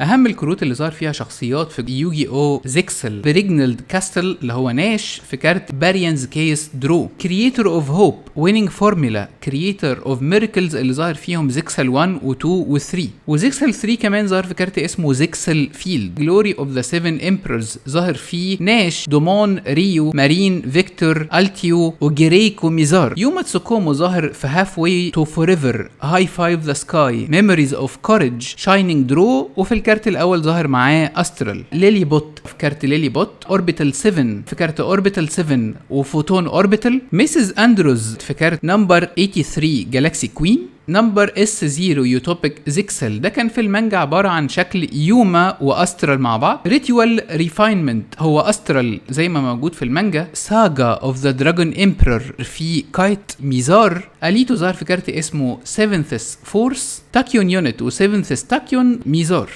اهم الكروت اللي ظهر فيها شخصيات في يوجي او: زيكسل بريجنالد كاستل اللي هو ناش في كارت باريانز كيس درو، كرييتور اوف هوب، ويننج فورمولا، كرييتور اوف ميركلز اللي ظهر فيهم زيكسل 1 و2 و3، وزيكسل 3 كمان ظهر في كارت اسمه زيكسل فيلد. جلوري اوف ذا 7 امبررز ظهر فيه ناش، دومون، ريو، مارين، فيكتور، التيو وجريكو ميزار. يوما تسوكومو ظهر في هاف واي تو فوريفر، هاي فايف ذا سكاي، ميموريز اوف كوريج، شاينينج درو، وفي الكارت الاول ظهر معاه استرال. ليلي بوت في كارت ليلي بوت، اوربيتال 7 في كارت اوربيتال 7 وفوتون اوربيتال. ميسز اندروز في كارت نمبر 83 جالاكسي كوين. نمبر اس 0 يوتوبيك زيكسل، ده كان في المانجا عبارة عن شكل يوما واسترال مع بعض. ريتوال ريفاينمنت هو استرال زي ما موجود في المانجا. ساجا اوف ذا دراجون امبرر في كايت ميزار. اليتو ظهر في كارت اسمه 7th فورس. تاكيون يونت و7th تاكيون ميزار.